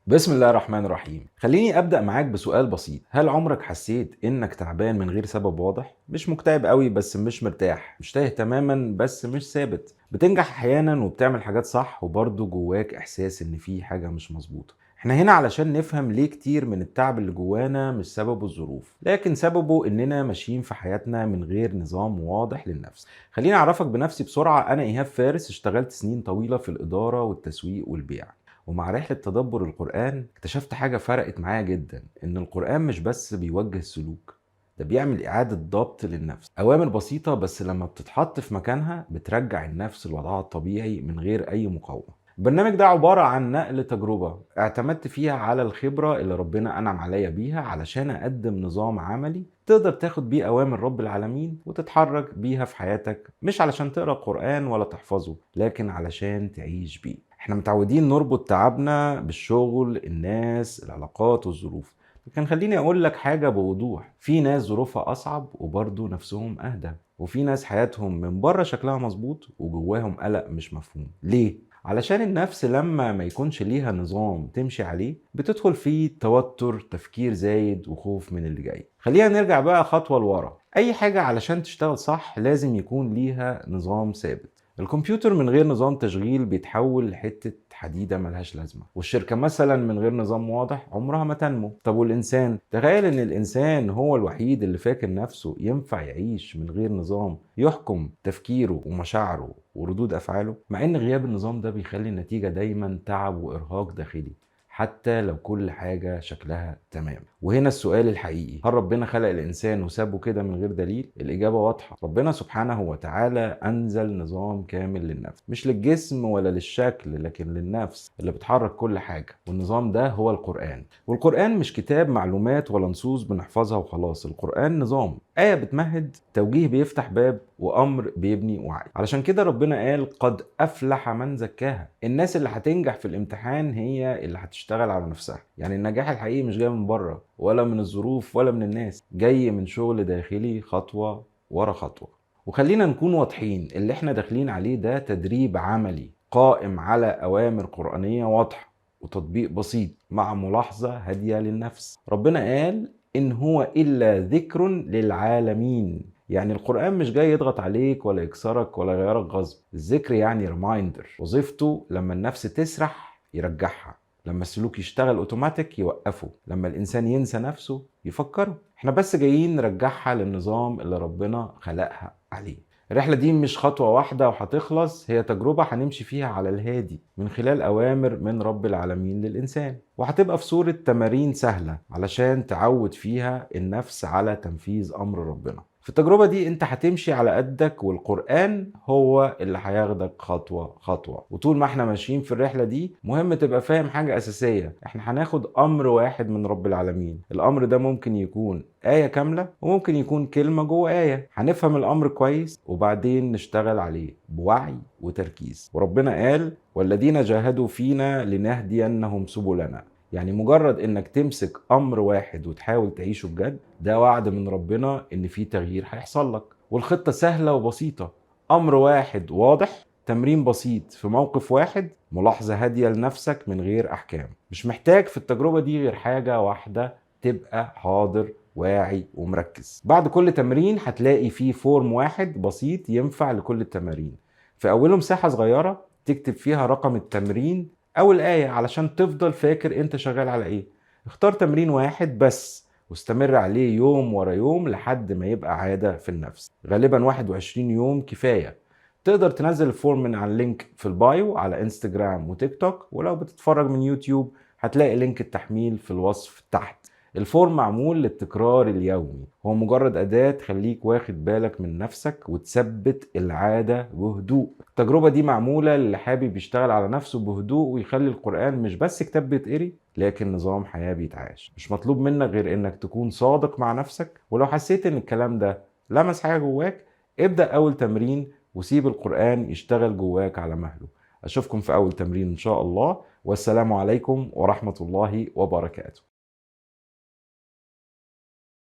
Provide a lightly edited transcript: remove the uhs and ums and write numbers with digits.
بسم الله الرحمن الرحيم. خليني ابدا معاك بسؤال بسيط: هل عمرك حسيت انك تعبان من غير سبب واضح؟ مش مكتئب قوي بس مش مرتاح، مش تايه تماما بس مش ثابت، بتنجح احيانا وبتعمل حاجات صح وبرضه جواك احساس ان في حاجة مش مظبوطة. احنا هنا علشان نفهم ليه كتير من التعب اللي جوانا مش سببه الظروف، لكن سببه اننا ماشيين في حياتنا من غير نظام واضح للنفس. خليني اعرفك بنفسي بسرعة. انا ايهاب فارس، اشتغلت سنين طويلة في الادارة والتسويق والبيع، ومع رحلة تدبر القرآن اكتشفت حاجة فرقت معايا جدا، إن القرآن مش بس بيوجه السلوك، ده بيعمل إعادة ضبط للنفس. أوامر بسيطة بس لما بتتحط في مكانها بترجع النفس لوضعها الطبيعي من غير أي مقاومة. البرنامج ده عبارة عن نقل تجربة اعتمدت فيها على الخبرة اللي ربنا أنعم عليا بيها علشان أقدم نظام عملي تقدر تاخد بيه أوامر رب العالمين وتتحرك بيها في حياتك، مش علشان تقرأ قرآن ولا تحفظه، لكن علشان تعيش بيه. احنا متعودين نربط تعبنا بالشغل، الناس، العلاقات والظروف، لكن خليني اقول لك حاجة بوضوح: في ناس ظروفها اصعب وبرضه نفسهم اهدى، وفي ناس حياتهم من بره شكلها مظبوط وجواهم قلق مش مفهوم. ليه؟ علشان النفس لما ما يكونش ليها نظام تمشي عليه بتدخل في توتر، تفكير زايد، وخوف من اللي جاي. خلينا نرجع بقى خطوة لورا. اي حاجة علشان تشتغل صح لازم يكون ليها نظام ثابت. الكمبيوتر من غير نظام تشغيل بيتحول لحتة حديدة ملهاش لازمة، والشركة مثلا من غير نظام واضح عمرها ما تنمو. طب والإنسان؟ تخيل إن الإنسان هو الوحيد اللي فاكر نفسه ينفع يعيش من غير نظام يحكم تفكيره ومشاعره وردود أفعاله، مع إن غياب النظام ده بيخلي النتيجة دايما تعب وإرهاق داخلي حتى لو كل حاجة شكلها تمام. وهنا السؤال الحقيقي: هل ربنا خلق الإنسان وسابه كده من غير دليل؟ الإجابة واضحة، ربنا سبحانه وتعالى أنزل نظام كامل للنفس، مش للجسم ولا للشكل، لكن للنفس اللي بتحرك كل حاجة، والنظام ده هو القرآن. والقرآن مش كتاب معلومات ولا نصوص بنحفظها وخلاص، القرآن نظام، آية بتمهد، توجيه بيفتح باب، وأمر بيبني وعي. علشان كده ربنا قال: قد أفلح من زكاها. الناس اللي هتنجح في الامتحان هي اللي هتشتغل على نفسها. يعني النجاح الحقيقي مش جاي من بره ولا من الظروف ولا من الناس، جاي من شغل داخلي، خطوة ورا خطوة. وخلينا نكون واضحين، اللي احنا داخلين عليه ده تدريب عملي قائم على أوامر قرآنية واضحة وتطبيق بسيط مع ملاحظة هادية للنفس. ربنا قال: إن هو إلا ذكر للعالمين. يعني القرآن مش جاي يضغط عليك ولا يكسرك ولا يغيرك غصب. الذكر يعني reminder، وظيفته لما النفس تسرح يرجعها، لما السلوك يشتغل اوتوماتيك يوقفه، لما الانسان ينسى نفسه يفكره. احنا بس جايين نرجعها للنظام اللي ربنا خلقها عليه. الرحلة دي مش خطوة واحدة وهتخلص، هي تجربة هنمشي فيها على الهادي من خلال أوامر من رب العالمين للإنسان، وهتبقى في صورة تمارين سهلة علشان تعود فيها النفس على تنفيذ أمر ربنا. في التجربة دي انت هتمشي على قدك، والقرآن هو اللي هياخدك خطوة خطوة. وطول ما احنا ماشيين في الرحلة دي مهم تبقى فاهم حاجة أساسية: احنا هناخد أمر واحد من رب العالمين. الأمر ده ممكن يكون آية كاملة وممكن يكون كلمة جوه آية. هنفهم الأمر كويس وبعدين نشتغل عليه بوعي وتركيز. وربنا قال: والذين جاهدوا فينا لنهدينهم سبلنا. يعني مجرد انك تمسك امر واحد وتحاول تعيشه بجد، ده وعد من ربنا ان في تغيير هيحصل لك. والخطة سهلة وبسيطة: امر واحد واضح، تمرين بسيط في موقف واحد، ملاحظة هادية لنفسك من غير احكام. مش محتاج في التجربة دي غير حاجة واحدة: تبقى حاضر، واعي ومركز. بعد كل تمرين هتلاقي فيه form واحد بسيط ينفع لكل التمارين، في اوله مساحة صغيرة تكتب فيها رقم التمرين او الآية علشان تفضل فاكر انت شغال على ايه. اختار تمرين واحد بس واستمر عليه يوم ورا يوم لحد ما يبقى عادة في النفس. غالبا 21 يوم كفاية. تقدر تنزل ال form من على ال link في ال bio على انستجرام وتيك توك، ولو بتتفرج من يوتيوب هتلاقي link التحميل في الوصف تحت. ال form معمول للتكرار اليومي، هو مجرد أداة تخليك واخد بالك من نفسك وتثبت العادة بهدوء. التجربة دي معمولة للي حابب يشتغل على نفسه بهدوء ويخلي القرآن مش بس كتاب بيتقري، لكن نظام حياة بيتعاش. مش مطلوب منك غير انك تكون صادق مع نفسك، ولو حسيت ان الكلام ده لمس حاجة جواك ابدأ أول تمرين وسيب القرآن يشتغل جواك على مهله. أشوفكم في أول تمرين إن شاء الله، والسلام عليكم ورحمة الله وبركاته.